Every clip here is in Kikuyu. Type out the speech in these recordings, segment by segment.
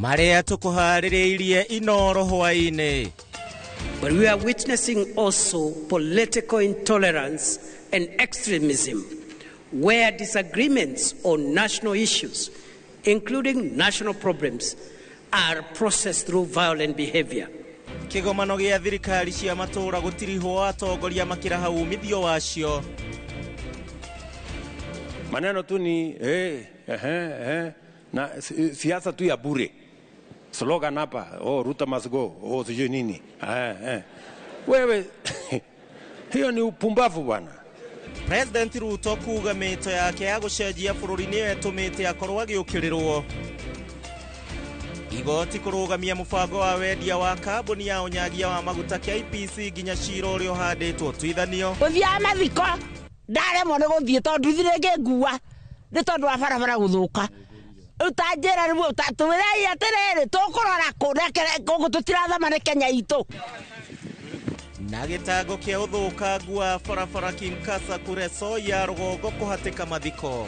Marĩa tũkũharĩrĩirie Inoro hwaĩ-inĩ. But we are witnessing also political intolerance and extremism, where disagreements on national issues, including national problems, are processed through violent behavior. Kĩgomano gĩa thirikari cia matũũra gũtirihwo atongoria makĩraha umithio wacio. Maneno tu ni na siasa tu ya bure. Slogan hapa, oh Ruto must go, oh sijui nini. Wewe hiyo ni upumbavu bwana. President Ruto kuga mĩto yake ya gũcenjia bũrũri nĩyo ĩtũmĩte akorwo agĩũkĩrĩrwo. Igoti kũrũgamia mũbango wa wendia wa kambuni ya ũnyagia wa maguta KIPC nginya cira ũrĩa ũhandĩtwo ũtuithanio. Gũthiaga mathiko ndaremwo nĩ gũthiĩ tondũ nduthi rĩngĩ nĩ tondũ wa barabara gũthũka. Utanjĩra rĩu tũwĩrei atĩrĩrĩ tũkũrora kũ tũtirathama nĩ Kenya itũ. Na gĩtango kĩa ũthũkangu wa barabara Kinkasa Kuresoi ya rũgongo kũhatĩka mathiko.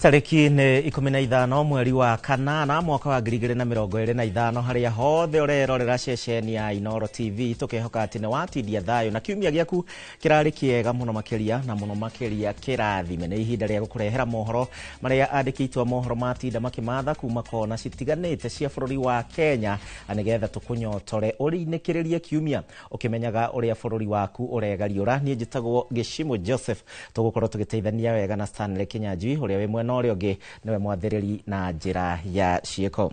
Tarĩki nĩ 15 mweri wa kanana mwaka wa 2025 harĩa hothe ũrerorera ceceni ya Inoro TV tũkehoka atĩ nĩ watindia thayũ na kiumia gĩaku kĩrarĩ kĩega mũno makĩria na mũno makĩria kĩrathime. Nĩ ihinda rĩa gũkũrehera mohoro marĩa andĩkĩtwo mohoro matinda makĩmatha kuma kona citiganĩte cia bũrũri wa Kenya nĩgetha tũkũnyotore ũrinĩkĩrĩrie kiumia ũkĩmenyaga ũrĩa bũrũri waku ũregariũra. Niĩ njĩtagwo Gĩcimũ Joseph, tũgũkorwo tũgĩteithania wega na Stanley Kinyanjui ũrĩa wĩ mwena ũrĩa ũngĩ nĩwe mwathĩrĩri na njĩra ya ciĩko.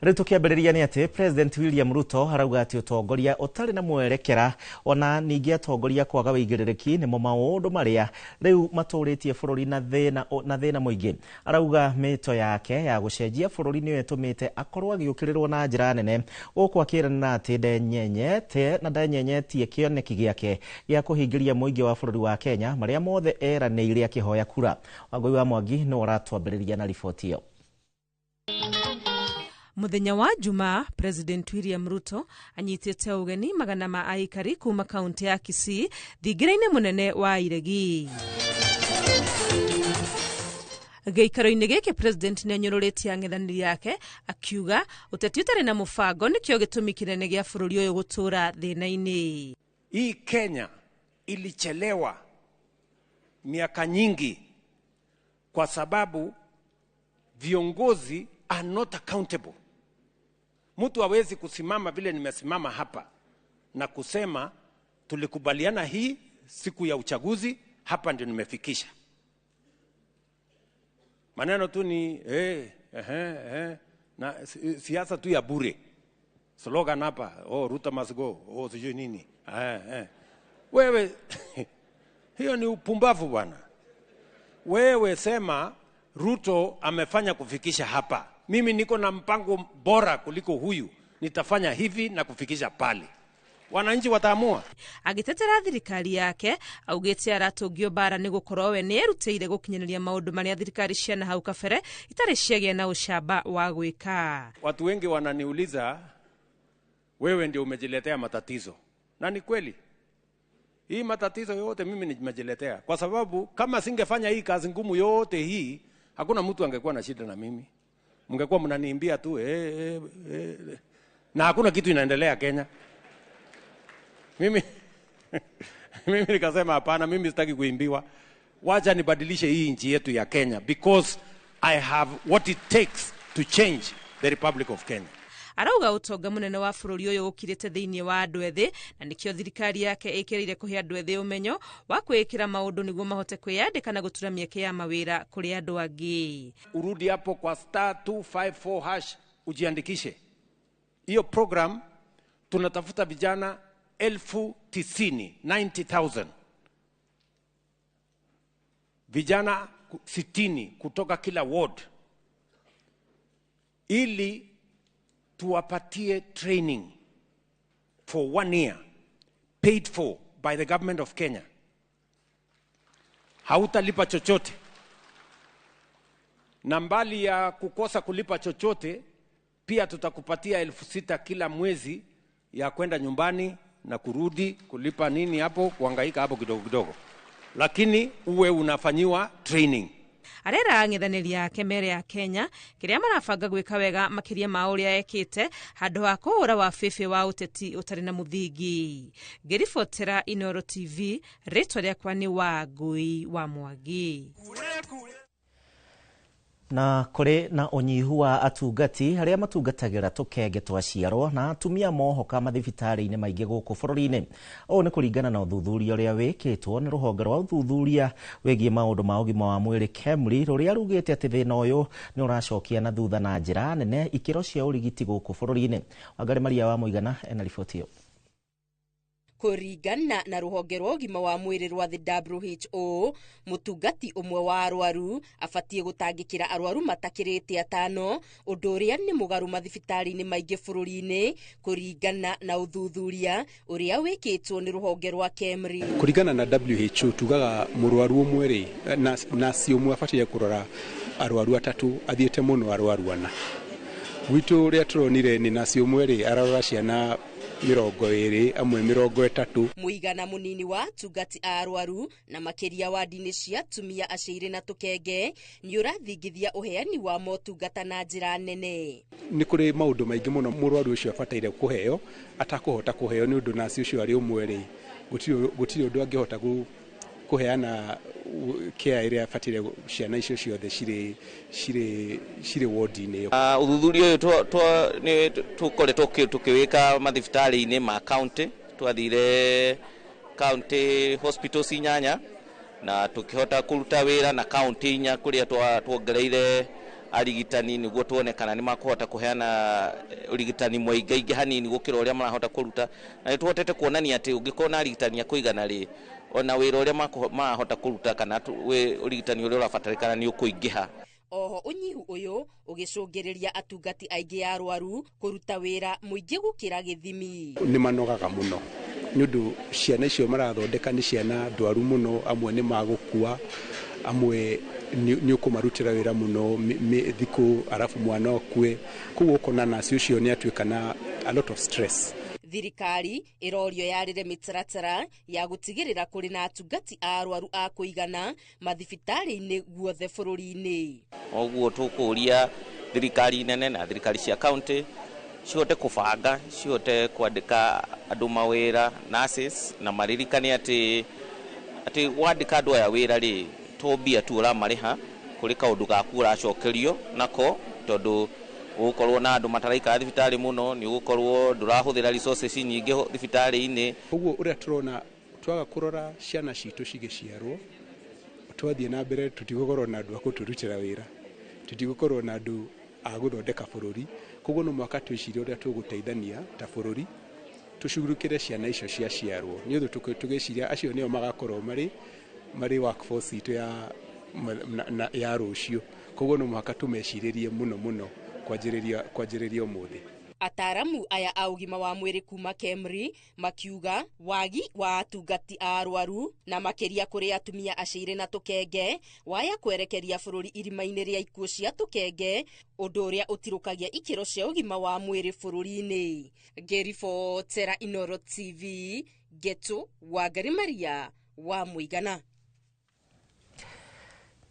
Rĩu tũkĩambĩrĩria nĩ atĩ President William Ruto arauga atĩ ũtongoria ũtarĩ na mwerekera ona ningĩ atongoria kwaga wĩigĩrĩrĩki nĩmo maũndũ marĩa rĩu matũrĩtie bũrũri na thĩna mũingĩ. Arauga mĩto yake ya gũcenjia bũrũri nĩyo ĩtũmĩte akorwo agĩũkĩrĩrwo na njĩra nene, gũkũ akĩĩranĩra atĩ ndenyenyete na ndenyenyetie kĩoneki gĩake gĩa kũhingĩria mũingĩ wa bũrũri wa Kenya marĩa mothe eranĩire akĩhoya kura. Wangũi wa Mwangi nĩwe ũratwambĩrĩria na riboti ĩyo. Muthenya wa Jumaa, President William Ruto anyitĩte ũgeni magana ma aikari kuma kaunti ya Kisii thingira-inĩ mũnene wa Iregi. Gĩikaro-inĩ gĩkĩ President nĩanyũrũrĩtie ang'ethanĩri yake akiuga ũteti ũtarĩ na mũbango nĩkĩo gĩtũmi kĩnene gĩa bũrũri ũyũ gũtũũra thĩna-inĩ. Hii Kenya ilichelewa miaka nyingi kwa sababu viongozi are not accountable. Mtu hawezi kusimama vile nimesimama hapa na kusema tulikubaliana hii siku ya uchaguzi, hapa ndio nimefikisha. Maneno tu ni na siasa tu ya bure. Slogan hapa, oh Ruto must go, oh sijui nini. Wewe hiyo ni upumbavu bwana. Wewe sema Ruto amefanya kufikisha hapa. Mimi niko na mpango bora kuliko huyu. Nitafanya hivi na kufikisha pale. Wananchi wataamua. Agĩtetera thirikari yake augĩte aratũngio bara nĩ gũkorwo we nĩ erutĩire gũkinyanĩria maũndũ marĩa thirikari cia na hau kabere itarĩ ciagĩa na ũcamba wa gwĩka. Watu wengi wananiuliza wewe ndio umejiletea matatizo. Na ni kweli. Hii matatizo yote mimi nimejiletea. Kwa sababu kama singefanya hii kazi ngumu yote hii, hakuna mtu angekuwa na shida na mimi. Mngekuwa mnaniimbia tu na hakuna kitu inaendelea Kenya. Mimi mimi nikasema hapana, mimi sitaki kuimbiwa. Wacha nibadilishe hii nchi yetu ya Kenya because I have what it takes to change the Republic of Kenya. Arauga ũtonga mũnene wa bũrũri ũyũ ũkirĩte thĩinĩ wa andũ ethĩ na nĩkĩo thirikari yake ĩkĩrĩire kũhe andũ ethĩ ũmenyo wa kwĩĩkĩra maũndũ nĩguo mahote kwĩyandĩka na gũtura mĩeke ya mawĩra kũrĩ andũ angĩ. Urudi hapo kwa star 254 hash ujiandikishe. Hiyo program tunatafuta vijana 90,000, 90,000. Vijana 60 kutoka kila ward ili tuwapatie training for 1 year paid for by the government of Kenya. Hautalipa chochote. Na mbali ya kukosa kulipa chochote, pia tutakupatia 6,000 kila mwezi ya kwenda nyumbani na kurudi, kulipa nini hapo, kuhangaika hapo kidogo kidogo. Lakini uwe unafanyiwa training. Arera ang'ethanĩri ake mere ya Kenya kĩrĩa marabanga gwĩka wega makĩria ma ũrĩa ekĩte handũ ha kũhũra wa bĩbĩ wa ũteti ũtarĩ na mũthingi. Ngĩribotera Inooro TV, rĩtwa rĩakwa nĩ Wangũi wa Mwangi. Na kũrĩ na ũnyihu wa atungati arĩa matungatagĩra tũkenge twaciarwo na atumia mohoka mathibitarĩ-inĩ maingĩ gũkũ bũrũri-inĩ. Ũũ nĩ kũringana na ũthuthuria ũrĩa wĩkĩtwo nĩ rũhonge rwa ũthuthuria wĩgiĩ maũndũ ma ũgima wa mwĩrĩ KEMRI, rũrĩa rugĩte atĩ thĩna ũyũ nĩ ũracokia na thutha na njĩra nene ikĩro cia ũrigiti gũkũ bũrũri-inĩ. Wangari Maria wa Mũigana ena riboti ĩyo. Kũringana na rũhonge rwa ũgima wa mwĩrĩ rwa the WHO, mũtungati ũmwe wa arwaru abatiĩ gũtangĩkĩra arwaru matakĩrĩte 5, ũndũ ũrĩa nĩ mũgarũ mathibitarĩ-inĩ maingĩ bũrũri-inĩ, kũringana na ũthuthuria ũrĩa wĩkĩtwo nĩ rũhonge rwa KEMRI. Kũringana na WHO tugaga mũrwaru ũmwe rĩ, nasi ũmwe abatiĩ kũrora arwaru 3, athiĩte mũno arwaru 4. Gwitũ ũrĩa tũronire nĩ nasi ũmwe rĩ, ararora ciana 20, amwe 30. Mũigana mũnini wa atungati a arwaru na makĩria wadi-inĩ cia atumia aciirĩ na tũkenge nĩ ũrathingithia ũheani wa motungata na njĩra nene. Nĩ kũrĩ maũndũ maingĩ mũno mũrwaru ũcio abataire kũheo atakũhota kũheo nĩ ũndũ nasi ũcio arĩ ũmwe rĩ, gũtirĩ ũndũ angĩhota kũheana care ĩrĩa abataire ciana icio ciothe cirĩ ward-inĩ ĩyo. Ũthuthuria ũyũ nĩ tũkoretwo tũkĩwĩka mathibitarĩ-inĩ ma county. Twathire county hospitals 8 na tũkĩhota kũruta wĩra na county 4 kũrĩa tuongereire arigitani nĩguo tuone kana nĩ makũhota kũheana ũrigitani mũingaingĩ hanini gũkĩra ũrĩa marahota kũruta. Na nĩ tũhotete kuonania atĩ ũngĩkorwo na arigitani a kũigana rĩ, ona wĩra ũrĩa marahota kũruta kana ũrigitani ũrĩa ũrabatarĩkana nĩ ũkũingĩha. Oho ũnyihu ũyũ ũgĩcũngĩrĩria atungati aingĩ a arwaru kũruta wĩra mũingĩ gũkĩra gĩthimi. Nĩ manogaga mũno nĩ ũndũ ciana icio marathondeka nĩ ciana ndwaru mũno, amwe nĩ magũkua, amwe nĩ ũkũmarutĩra wĩra mũno thikũ, arabu mwana akue. Koguo ũkona nasi ũcio nĩ atuĩka na a lot of stress. Thirikari ĩrorio yarĩre mĩtaratara ya gũtigĩrĩra kũrĩ na atungati a arwaru a kũigana mathibitarĩ-inĩ guothe bũrũri-inĩ. Ũguo tũkũria thirikari nene na thirikari cia county cihote kũbanga, cihote kwandĩka andũ mawĩra, nurses, na maririkane atĩ wandĩka andũ aya wĩra rĩ, to mbia tu ũramarĩha, kũrĩ kaũndũ gaku ũracokerio nako, tondũ ũgũkorwo na andũ mataraikara thibitarĩ mũno, nĩ ũgũkorwo ndũrahũthĩra resources nyingĩ thibitarĩ-inĩ. Ũguo ũrĩa tũrona twaga kũrora ciana citũ cigĩciarwo, twathiĩ na mbere tũtigũkorwo na andũ a kũtũrutĩra wĩra, tũtigũkorwo na andũ a gũthondeka bũrũri. Koguo no mũhaka twĩcirie ũrĩa tũgũteithania ta bũrũri tũcugurukĩre ciana icio ciaciarwo, nĩ ũndũ tũgĩciria acio nĩo magakorwo marĩ workforce itũ ya rũciũ. Koguo no mũhaka tũmecirĩrie mũno mũno kwanjĩrĩria ũmũthĩ. Ataramu aya a ũgima wa mwĩrĩ kuma KEMRI makiuga wagi wa atungati a arwaru na makĩria kũrĩ atumia aciirĩ na tũkenge waya kwerekeria bũrũri irima-inĩ rĩa ikuũ cia tũkenge, ũndũ ũrĩa ũtirũkagia ikĩro cia ũgima wa mwĩrĩ bũrũri-inĩ. Ngĩribotera Inooro TV, Getu Wangari Maria wa Mũigana.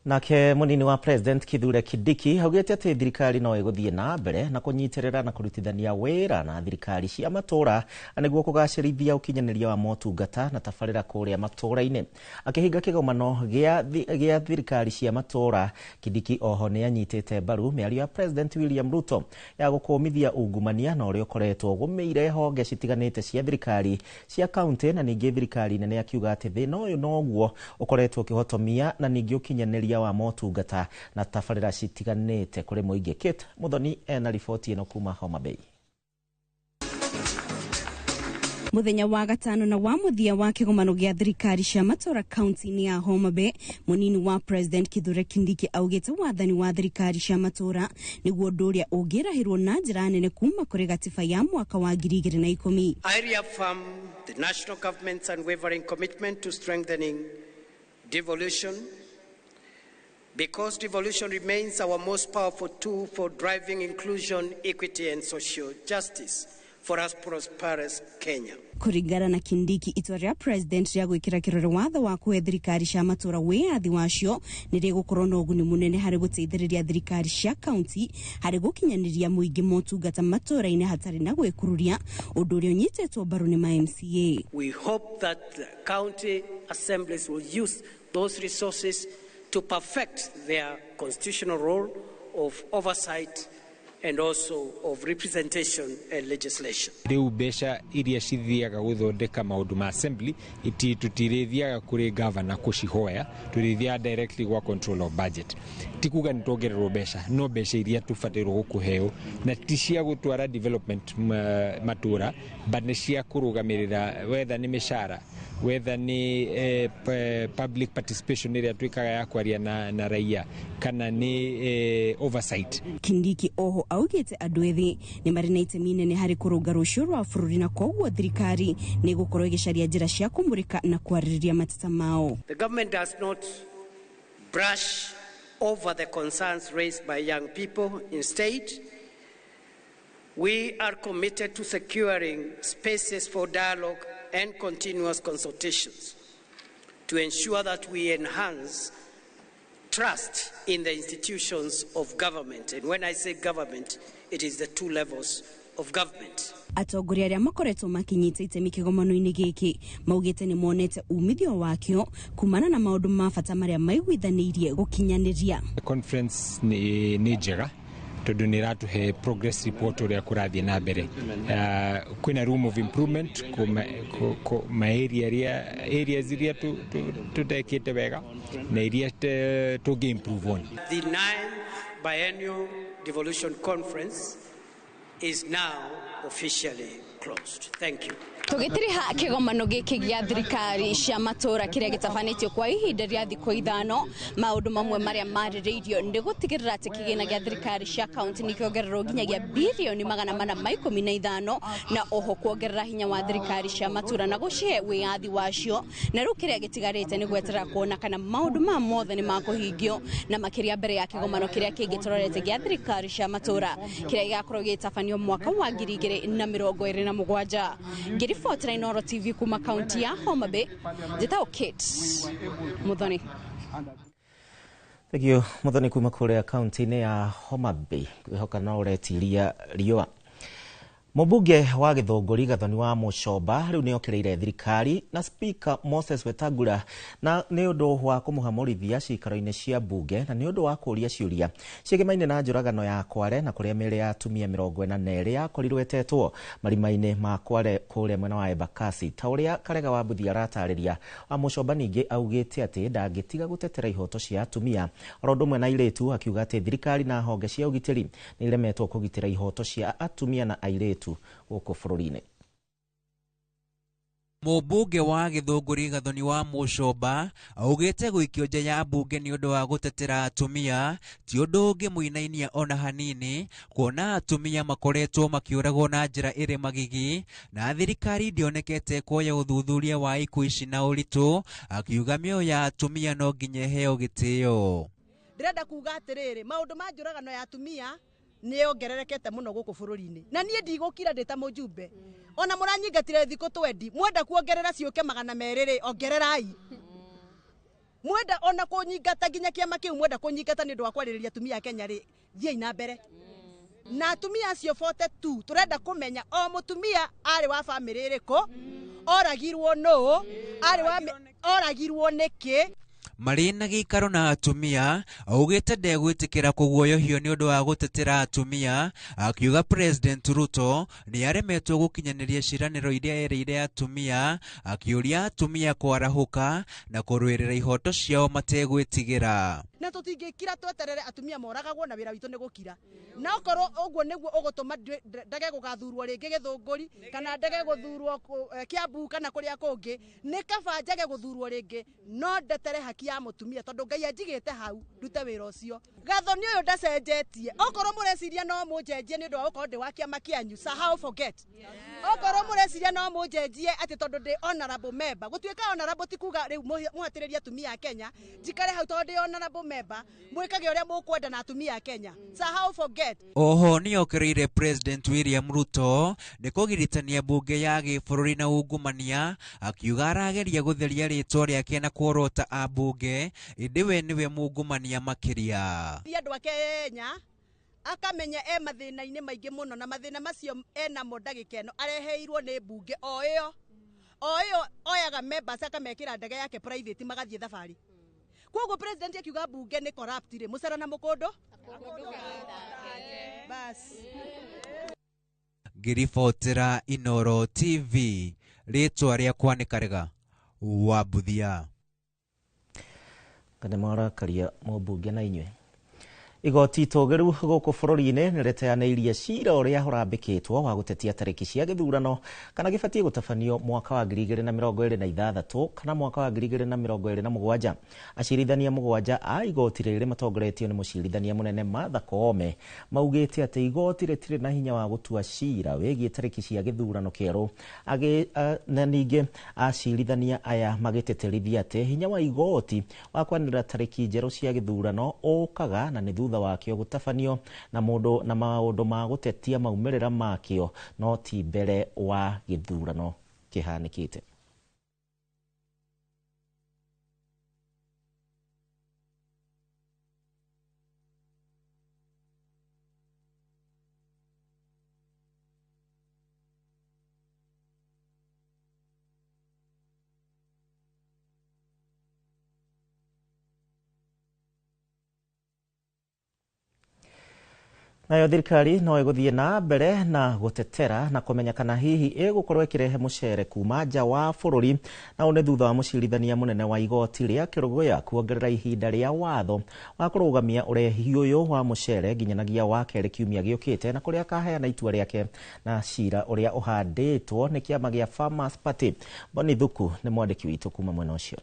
Nake munini wa President Kithure Kindiki augĩte atĩ thirikari no ĩgũthiĩ na mbere na kũnyitĩrĩra na kũrutithania wĩra na thirikari cia matũũra nĩguo kũgacĩrithia ũkinyanĩria wa motungata na tabarĩra kũrĩa matũũra-inĩ. Akĩhinga kĩgomano gĩa thirikari cia matũũra, Kindiki oho nĩ anyitĩte mbaru mĩario ya President William Ruto ya gũkũmithia ungumania na ũrĩa ũkoretwo ũgũmĩire honge citiganĩte cia thirikari cia kaunti na ningĩ thirikari nene, akiuga atĩ thĩna ũyũ noguo ũkoretwo ũkĩhotomia na ningĩ ũkinyanĩria wa motungata na tabarĩra citiganĩte kũrĩ mũingĩ. Kate Muthoni ena riboti ĩno kuma Homa Bay. Muthenya wa gatano na wa muthia wa kigomano gia thirikari cia matura kaunti-inĩ ya Homa Bay, munini wa President Kithure Kindiki augĩte wathani wa thirikari cia matura nĩguo ũndũ ũrĩa ũngĩrahĩrwo na njĩra nene kuma kũrĩ gatiba ya mwaka wa 2010. I reaffirm the national government's unwavering commitment to strengthening Devolution, because devolution remains our most powerful tool for driving inclusion, equity, and social justice for a prosperous Kenya. Kũringana na Kindiki, itua rĩa president rĩa gwĩkĩra kĩrore watho wa kũhe thirikari cia matũra wĩyathi wacio nĩ rĩgũkorwo na ũguni mũnene harĩ gũteithĩrĩria thirikari cia kaunti harĩ gũkinyanĩria mũingĩ motungata matũra-inĩ hatarĩ na gwĩkururia, ũndũ ũrĩa ũnyitĩtwo mbaru nĩ ma MCA. We hope that the county assemblies will use those resources to perfect their constitutional role of oversight and also of representation and legislation. Rĩu mbeca iria cithiaga gũthondeka maũndũ ma assembly iti tũtirĩthiaga kũrĩ governor kũcihoya, tũrĩthiaga directly gwa control of budget. Ti kuga nĩ tuongererwo mbeca, no mbeca iria tũbatairwo gũkũheo na ti cia gũtwara development matũra, but nĩ cia kũrũgamĩrĩra, whether nĩ mĩcara, whether nĩ public participation ĩrĩa twĩkaga ya kwaria na raia, kana nĩ oversight. Kindiki oho augĩte andũ ethĩ nĩ marĩ na itemi inene harĩ kũrũnga rũciũ rwa bũrũri, na koguo thirikari nĩ ĩgũkorwo ĩgĩcaria njĩra cia kũmũrĩka na kwarĩrĩria mateta mao. The government does not brush over the concerns raised by young people. Instead, we are committed to securing spaces for dialogue and continuous consultations to ensure that we enhance trust in the institutions of government. And when I say government, it is the two levels of government. Atongoria arĩa makoretwo makinyita itemi kĩgomano-inĩ gĩkĩ maugĩte nĩ monete umithio wakĩo kumana na maũndũ ma bata marĩa maiguithanĩirie gũkinyanĩria. Conference nĩ njega tondũ nĩ ĩratũhe progress report ũrĩa kũrathiĩ na mbere. Kwĩna room of improvement ma area areas iria tũtekĩte wega na iria tũngĩ improve on. The ninth Biennial Devolution Conference is now officially closed. Thank you. Tũgĩtiriha kĩgomano gĩkĩ gĩa thirikari cia matũra kĩrĩa gĩtabanĩtio kwa ihinda rĩa thikũ 5, maũndũ mamwe marĩa marĩrĩirio nĩ gũtigĩrĩra atĩ kĩgĩna gĩa thirikari cia kaunti nĩ kĩongererwo nginyagia birioni 415, na oho kuongerera hinya wa thirikari cia matũra na gũcihe wĩyathi wacio. Na rĩu kĩrĩa gĩtigarĩte nĩ gweterera kuona kana maũndũ ma mothe nĩ makũhingio, na makĩria mbere ya kĩgomano kĩrĩa kĩngĩ tũrorete gĩa thirikari cia matũra kĩrĩa gĩgakorwo gĩgĩtabanio mwaka wa 2027. Ngĩribotera Inooro TV kuma kaunti ya Homa Bay, njĩtagwo Kate Muthoni. Thank you Muthoni kuma kũrĩa kaunti-inĩ ya Homa Bay. Ngwĩhoka no ũretiria riũa. Mũmbunge wa Gĩthũngũri Gathoni wa Mũcomba rĩu nĩokĩrĩire thirikari na Speaker Moses Wetangula na nĩ ũndũ wa kũmũhamũrithia ciikaro-inĩ cia mbunge na nĩ ũndũ wa kũũria ciũria ciĩgemaine na njũragano ya Kware na kũrĩa mĩĩrĩ ya atumia 42 yakorirwo ĩtetwo marima-inĩ ma Kware kũrĩa mwena wa Embakasi. Ta ũrĩa Karega wa Mbuthi aratarĩria, wa Mũcomba ningĩ augĩte atĩ ndangĩtiga gũtetera ihoto cia atumia oro ũndũ ũmwe na airĩtu, akiuga atĩ thirikari na honge cia ũgitĩri nĩ iremetwo kũgitĩra ihoto cia atumia na airĩtu gũkũ bũrũri-inĩ. Mũmbunge wa Gĩthũngũri Gathoni wa Mũcomba augĩte gũikio nja ya mbunge nĩ ũndũ wa gũtetera atumia ti ũndũ ũngĩmũinainia ona hanini, kuona atumia makoretwo makĩũragwo na njĩra ĩrĩ magigi na thirikari ndĩonekete kuoya ũthuthuria wa ikuũ ici na ũritũ, akiuga mĩoyo ya atumia no nginya ĩheo gĩtĩo. Ndĩrenda kuga atĩrĩrĩ, maũndũ ma njũragano ya atumia nĩ yongererekete mũno gũkũ bũrũri-inĩ, na niĩ ndigũkira ndĩ ta mũjumbe. Ona mũranyingatire thikũ 20, mwenda kuongerera ciũke 200 rĩ, ongererai. Mwenda ona kũnyingata nginya kĩama kĩu, mwenda kũnyingata nĩ ũndũ wa kwarĩrĩria atumia a Kenya rĩ, thiĩi na mbere. Na atumia acio 42 tũrenda kũmenya o mũtumia arĩ wa bamĩrĩ ĩrĩkũ, oragirwo nũ, arĩ wa oragirwo nĩkĩ. Marĩ na gĩikaro na atumia augĩte ndegwĩtĩkĩra kũguoyohio nĩ ũndũ wa gũtetera atumia, akiuga President Ruto nĩ aremetwo gũkinyanĩria ciĩranĩro iria erĩire atumia, akĩũria atumia kwarahũka na kũrũĩrĩra ihoto ciao mategwĩtigĩra. Na tũtingĩkira tweterere atumia moragagwo na wĩra witũ nĩ gũkira. Na okorwo ũguo nĩguo ũgũtũma ndege gũgathurwo rĩngĩ Gĩthũngũri kana ndege gũthurwo Kiambu kana kũrĩa kũngĩ, nĩ kaba njage gũthurwo rĩngĩ no ndetere haki ya mũtumia tondũ Ngai anjigĩte hau ndute wĩra ũcio. Gathoni ũyũ ndacenjetie. Okorwo mũreciria no mũnjenjie nĩ ũndũ wa gũkorwo ndĩ wa kĩama kĩanyu, sahau, forget. Okorwo mũreciria no mũnjenjie atĩ tondũ ndĩ honorable member, gũtuĩka honorable ti kuga rĩu mũhatĩrĩrie atumia a Kenya njikare hau tondũ ndĩ honorable member, mwĩkage ũrĩa mũkwenda na atumia a Kenya, sahau, forget. Oho nĩokĩrĩire President William Ruto nĩ kũgiritania bunge ya gĩbũrũri na ungumania, akiuga arageria gũtheria rĩtwa rĩake na kuorota ambunge, ĩndĩ we nĩwe mungumania makĩria. Andũ a Kenya akamenya e mathĩna-inĩ maingĩ mũno, na mathĩna macio enamo ndagĩka ĩno areheirwo nĩ mbunge o ĩyo o ĩyo oyaga members akamekĩra ndege yake private magathiĩ thabarĩ. Koguo president akiuga mbunge nĩ corrupt rĩ, mũcera na mũkũndũ bas. Ngĩribotera Inoro TV, rĩtwa rĩakwa nĩ Karega wa Mbuthia. Kana marakaria mũmbunge na inyuĩ. Igoti itũgĩru gũkũ bũrũri-inĩ nĩ rĩteanĩirie cira ũrĩa ũrambĩkĩtwo wa gũtetia tarĩki cia gĩthurano kana gĩbatiĩ gũtabanio mwaka wa 2026 kana mwaka wa 2027. Acirithania 7 a igoti rĩrĩ matongoretio nĩ mũcirithania mũnene Martha Koome maugĩte atĩ igoti rĩtirĩ na hinya wa gũtua cira wĩgiĩ tarĩki cia gĩthurano kĩerũ. Na ningĩ acirithania aya magĩtĩtĩrithia atĩ hinya wa igoti wa kwanĩrĩra tarĩki njerũ cia gĩthurano ũkaga na nĩ thutha wakĩo gũtabanio na mũndũ na maũndũ ma gũtetia maumĩrĩra makĩo no ti mbere wa gĩthurano kĩhanĩkĩte. Nayo thirikari no ĩgũthiĩ na mbere na gũtetera na kũmenya kana hihi ĩgũkorwo ĩkĩrehe mũcere kuma nja wa bũrũri, na ũũ nĩ thutha wa mũcirithania mũnene wa igoti rĩa Kĩrũgũya kuongerera ihinda rĩa watho wa kũrũgamia ũrehi ũyũ wa mũcere nginyanagia wa kerĩ kiumia gĩũkĩte, na kũrĩa akaheana itua rĩake na cira ũrĩa ũhandĩtwo nĩ kĩama gĩa Farmers Party. Boni Thuku nĩ mwandĩki witũ kuma mwena ũcio.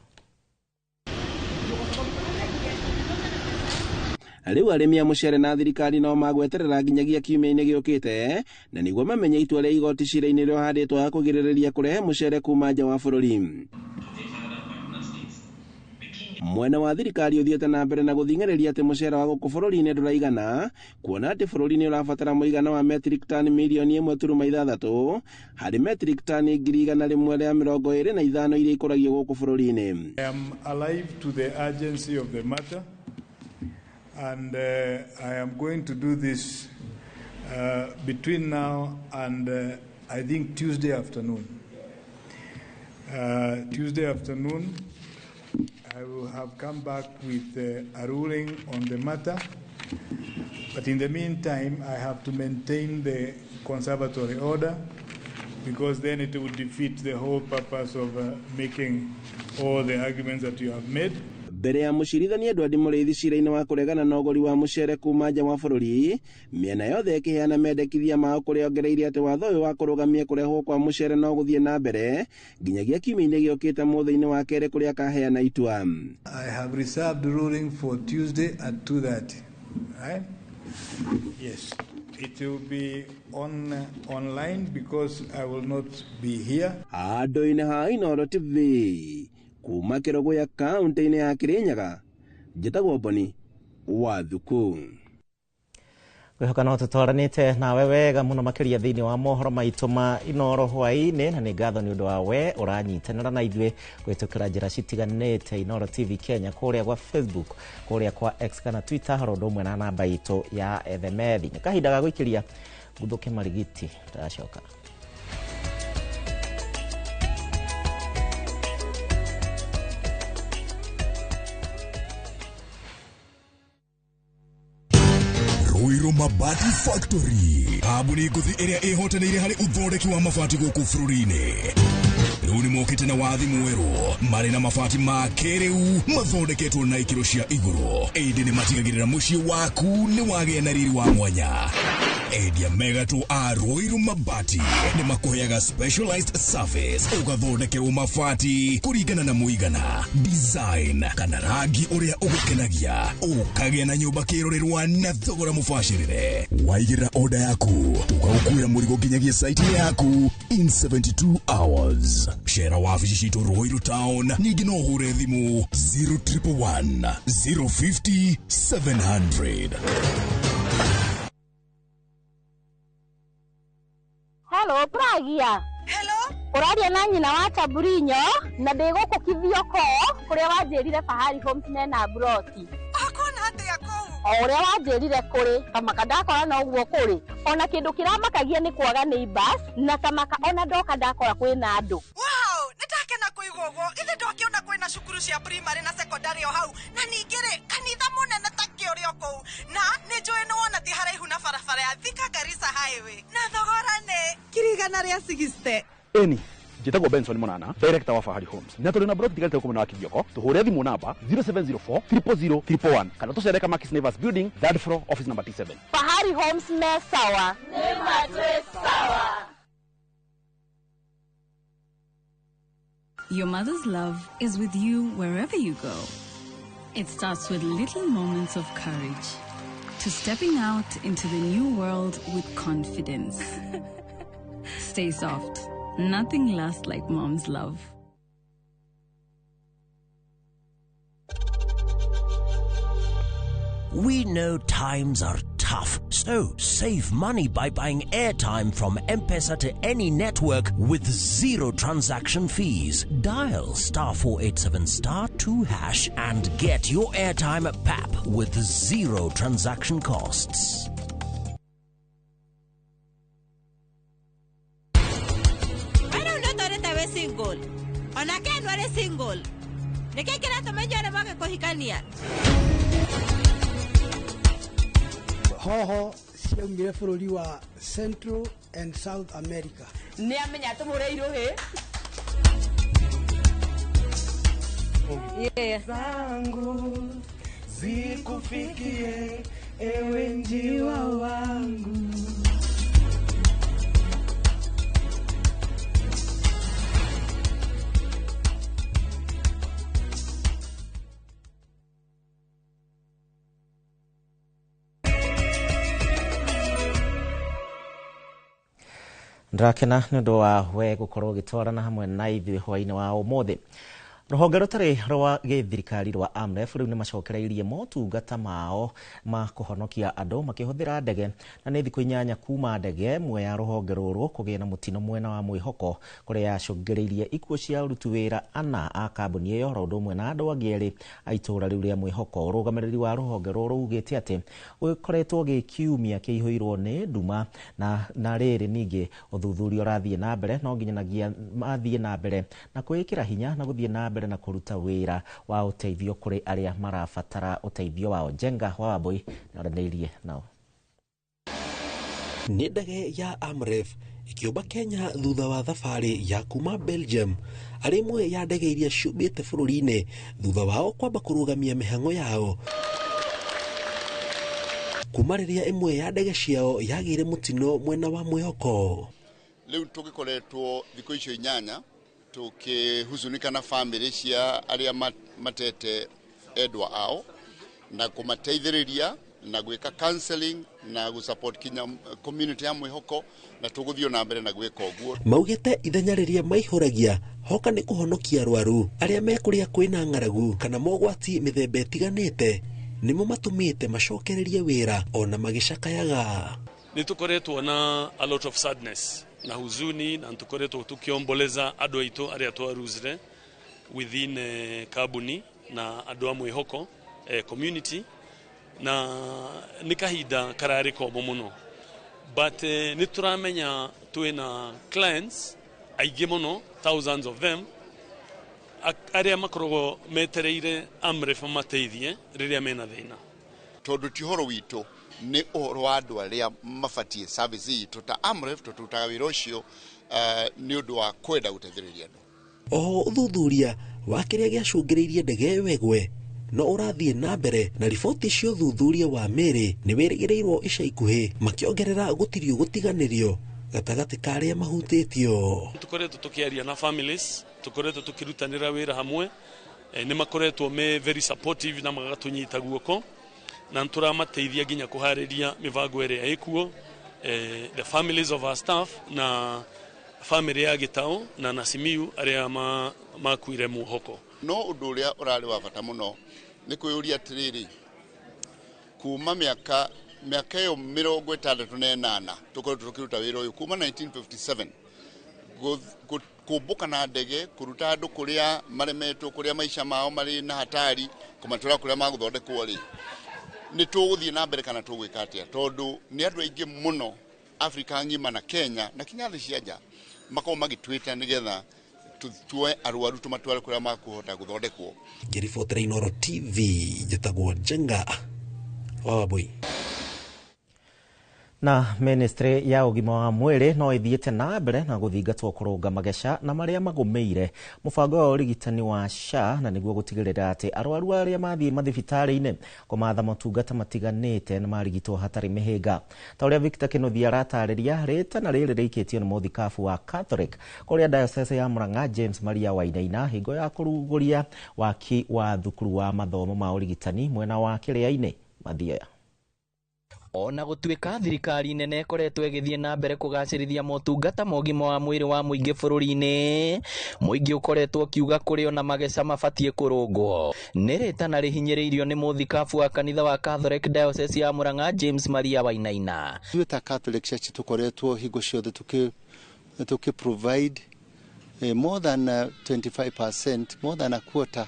Rĩu arĩmi a mũcere na thirikari no magweterera nginyagia kiumia-inĩ gĩũkĩte na nĩguo mamenye itua rĩa igoti cira-inĩ rĩrĩa ũhandĩtwo wa kũgirĩrĩria kũrehe mũcere kuma nja wa bũrũri. Mwena wa thirikari ũthiĩte na mbere na gũthing'ĩrĩria atĩ mũcere wa gũkũ bũrũri-inĩ ndũraigana, kuona atĩ bũrũri nĩ ũrabatara mũigana wa metric ton mirioni 1.6 harĩ metric ton 125,000 iria ikũragio gũkũ bũrũri-inĩ. I am alive to the urgency of the matter, and I am going to do this between now and I think Tuesday afternoon. Tuesday afternoon, I will have come back with a ruling on the matter. But in the meantime, I have to maintain the conservatory order, because then it would defeat the whole purpose of making all the arguments that you have made. Mbere ya mũcirithania Edward Mũrĩithi cira-inĩ wa kũregana na ũgũri wa mũcere kuma nja wa bũrũri, mĩena yothe ĩkĩheana mendekithia mao kũrĩa ongereire atĩ watho ũyũ wa kũrũgamia kũrehwo kwa mũcere no gũthiĩ na mbere nginyagia kiumia-inĩ gĩũkĩte mũthĩ-inĩ wa kerĩ kũrĩa akaheana itua. I have reserved ruling for Tuesday at 2:30. Right? Yes. It will be on online because I will not be here. Andũ-inĩ ha Inooro TV kuma Kĩrũgũya kaunti-inĩ ya Kĩrĩnyaga, njĩtagwo Boni wa Thuku. Ngwĩhoka no tũtwaranĩte nawe wega mũno makĩria thĩinĩ wa mohoro maitũ ma Inooro hwaĩ-inĩ, na nĩ ngatho nĩ ũndũ wa we ũranyitanĩra na ithuĩ kũhĩtũkĩra njĩra citiganĩte Inooro TV Kenya kũrĩa gwa Facebook, kũrĩa kwa X kana Twitter, horo ũndũ ũmwe na namba itũ ya ethemethi. Nĩ kahinda ga gũikĩria nguthũke marigiti, ndacoka. Ruiru Mabati Factory, kambuni ngũthi ĩrĩa ĩhotanĩire harĩ ũthondeki wa mabati gũkũ bũrũri-inĩ. Rĩu nĩ mokĩte na wathi mwerũ marĩ na mabati ma kĩrĩu mathondeketwo na ikĩro cia igũrũ, ĩndĩ nĩ matigagĩrĩra mũciĩ waku nĩ wagĩa na riri wa mwanya. Endia megatũ a Ruiru Mabati nĩ makũheaga specialized service, ũgathondekerwo mabati kũringana na mũigana, design kana rangi ũrĩa ũgũkenagia, ũkagĩa na nyũmba kĩrorerwa na thogora mũbacĩrĩre. Waigĩrĩra oda yaku tũgagũkuĩra mũrigo nginyagia site yaku in 72 hours. Cera wabici citũ Ruiru Town, ningĩ no ũhũre thimũ 0111 050 700. Hello, Pragia. Hello? Ũraria na nyina wa Taburinyo na ndĩ gũkũ Kithioko kũrĩa wanjĩrire Fahari Homes mena mburoti. Akona atĩa kũu? O ũrĩa wanjĩrire kũrĩ, kamaka ndakora noguo kũrĩ. Ona kĩndũ kĩramakagia nĩ kwaga neighbors na kamaka ona ndoka ndakora kwĩna andũ. Wow, nĩndakena kũigua ũguo. Ithe ndokĩona kwĩna cukuru cia primary na secondary o hau, na ningĩ rĩ kanitha mũnene ta kĩ ũrĩ o kũu, na nĩ njũĩ nĩ wona ti haraihu na barabara ya Thika Garissa Highway, na thogora nĩ 160,000. Eni njĩtagwo Benson Monana, director wa Fahari Homes, na tũrĩ na broti tigarĩte gũkũ mwena wa Kithioko. Tũhũre thimũ namba 0704 000 111 kana tũcere Kamakis Neighbors Building, third floor, office number T7. Fahari Homes me sawa. Nĩ matwĩ sawa. Your mother's love is with you wherever you go. It starts with little moments of courage to stepping out into the new world with confidence. Stay soft. Nothing lasts like mom's love. We know times are tough, so save money by buying airtime from M-Pesa to any network with zero transaction fees. Dial *487 *2# and get your airtime at PAP with zero transaction costs. Single. Ona Ken warĩ single. Nĩkĩ kĩratũma inyuĩ mwage kũhikania? Hoho ciaumire bũrũri wa Central and South America. Nĩ amenya tũmũre irũhĩ. Yeah. Zangu zikufikie ewe njiwa wangu. Ndrakena nĩ ũndũ wa we gũkorwo ũgĩtwarana hamwe na ithuĩ hwaĩ-inĩ wa ũmũthĩ. Rũhonge rũtarĩ rwa gĩthirikari rwa AMREF rĩu nĩ macokereirie motungata mao ma kũhonokia andũ makĩhũthĩra ndege, na nĩ thikũ 8 kuma ndege ĩmwe ya rũhonge rũrũ kũgĩa na mũtino mwena wa Mwĩhoko kũrĩa yacũngĩrĩirie ikuũ cia aruti wĩra 4 a kambuni ĩyo oro ũndũ ũmwe na andũ angĩ 2 a itũũra rĩu rĩa Mwĩhoko. Ũrũgamĩrĩri wa rũhonge rũrũ ugĩte atĩ gũkoretwo gĩ kiumia kĩihũirwo nĩ nduma na rĩrĩ ningĩ ũthuthuria ũrathiĩ na mbere, no nginyanagia mathiĩ na mbere na kwĩĩkĩra hinya na gũthiĩ na mbere na kũruta wĩra wa ũteithio kũrĩ arĩa marabatara ũteithio wao. Njenga wa Wambui nĩaranĩirie nao. Nĩ ndege ya AMREF ĩkĩũmba Kenya thutha wa thabarĩ ya kuma Belgium, arĩ ĩmwe ya ndege iria ciũmbĩte bũrũri-inĩ thutha wao kwamba kũrũgamia mĩhang'o yao kuma rĩrĩa ĩmwe ya ndege ciao yagĩire mũtino mwena wa Mwĩhoko. Rĩu tũgĩkoretwo thikũ icio 8 tukihuzunika na family cia aria matete endwa ao na kũmateithĩrĩria na gwĩka counseling na gũsupport kinya community ya Mwĩhoko, na tũgũthiĩ na mbere na gwĩka ũguo. Maugĩte ithenya rĩrĩa maihũragia hoka nĩ kũhonokia arwaru arĩa me kũrĩa kwĩna ng'aragu kana mogwati mĩthemba ĩtiganĩte nĩmo matũmĩte macokererie wĩra ona magĩcakayaga. Nĩ tũkoretwo na a lot of sadness na huzuni, na tukoretwo tukiomboleza andũ aitũ arĩa twaruzire within kambuni na andũ a Mwĩhoko community, na nĩ kahinda kararĩ komũ mũno, but nĩ tũramenya twĩna clients aingĩ mũno, thousands of them, arĩa makoragwo metereire AMREF mateithie rĩrĩa mena thĩna. Tondũ ti ũhoro witũ, nĩ ũhoro wa andũ arĩa mabatiĩ service itũ ta AMREF, tũtutaga wĩra ũcio nĩ ũndũ wa kwenda gũteithĩrĩria andũ. Oho ũthuthuria wa kĩrĩa gĩacũngĩrĩirie ndege ĩyo ĩgwe no ũrathiĩ na mbere na riboti cia ũthuthuria wa mĩĩrĩ nĩ wĩrĩgĩrĩirwo ica ikuhĩ, makĩongerera gũtirio gũtiganĩrio gatagatĩ ka arĩa mahutĩtio. Tukoretwo tukiaria na families, tukoretwo tukirutanĩra wĩra hamwe, nĩ makoretwo me very supportive na magatũnyita guoko, na nĩtũramateithia nginya kũharĩria mĩbango ĩrĩa ĩkuo, the families of our staff na family ya Gitau na Nasimiyu arĩa makuire Mwĩhoko. No ũndũ ũrĩa ũrarĩ wa bata mũno nĩ kwĩyũria atĩrĩrĩ, kuma mĩaka ĩyo 68 tũkoretwo tũkĩruta wĩra ũyũ kuma 1957, kũmbũka na ndege, kũruta andũ kũrĩa maremetwo, kũrĩa maica mao marĩ na hatari, kũmatwara kũrĩa magũthondekwo rĩ, nĩ tũgũthiĩ na mbere kana tũgwĩka atĩa? Tondũ nĩ andũ aingĩ mũno Afrika ng'ima na Kenya na kinya thĩ cia nja makorwo magĩtwĩta nĩgetha tuoe arwaru tũmatware kũrĩa makũhota gũthondekwo. Ngĩribotera Inooro TV, njĩtagwo Njenga wa Wambui. Na ministry ya ũgima wa mwĩrĩ no ĩthiĩte na mbere na gũthingatwo kũrũnga mageca na marĩa magũmĩire mũbango wa ũrigitani wa SHA, na nĩguo gũtigĩrĩra atĩ arwaru arĩa mathiĩ mathibitarĩ-inĩ kũmatha motungata matiganĩte na marigitwo hatarĩ mĩhĩnga. Ta ũrĩa Victor Kĩnuthia aratarĩria, rĩtana rĩrĩ rĩikĩtio nĩ mũthikabu wa Catholic kũrĩa diocese ya Murang'a James Maria Wainaina hingo ya kũrugũria waki wa thukuru wa mathomo ma ũrigitani mwena wa Kĩrĩa-inĩ Mathioya. Ona gũtuĩka thirikari nene ĩkoretwo ĩgĩthiĩ na mbere kũgacĩrithia motungata ma ũgima wa mwĩrĩ wa mũingĩ bũrũri-inĩ, mũingĩ ũkoretwo ũkiuga kũrĩ ona mageca mabatiĩ kũrũngwo. Nĩ rĩtana rĩhinyĩrĩirio nĩ mũthikabu wa kanitha wa Catholic Diocese ya Murang'a James Maria Wainaina. Ithuĩ ta Catholic Church tũkoretwo hingo ciothe tũkĩ provide more than 25%, more than a quarter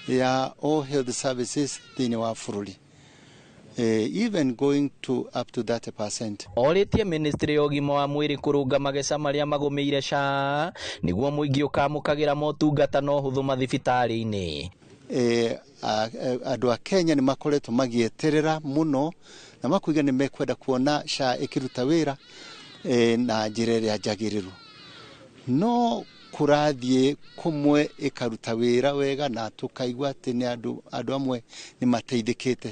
ya all health services thĩinĩ wa bũrũri. Even going to up to 30%. Orĩtie ministry ya ũgima wa mwĩrĩ kũrũnga mageca marĩa magũmĩire SHA nĩguo mũingĩ ũkamũkagĩra motungata na ũhũthũ mathibitarĩ-inĩ. Andũ a Kenya nĩ makoretwo magĩeterera mũno na makuiga nĩ mekwenda kuona SHA ĩkĩruta wĩra na njĩra ĩrĩa njagĩrĩru, no kũrathiĩ kũmwe ĩkaruta wĩra wega na tũkaigua atĩ nĩ andũ amwe nĩ mateithĩkĩte,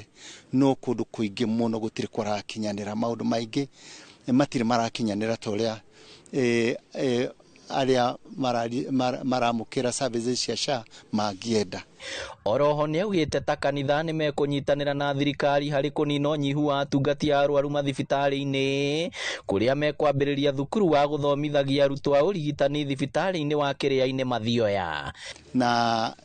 no kũndũ kũingĩ mũno gũtirĩ kũrakinyanĩra, maũndũ maingĩ matirĩ marakinyanĩra ta ũrĩa arĩa maramũkĩra services cia SHA mangĩenda. Oroho nĩaugĩte ta kanitha nĩ mekũnyitanĩra na thirikari harĩ kũnina ũnyihu wa atungati a arwaru mathibitarĩ-inĩ kũrĩa mekwambĩrĩria thukuru wa gũthomithagia arutwo a ũrigitani thibitarĩ-inĩ wa Kĩrĩa-inĩ Mathioya. Na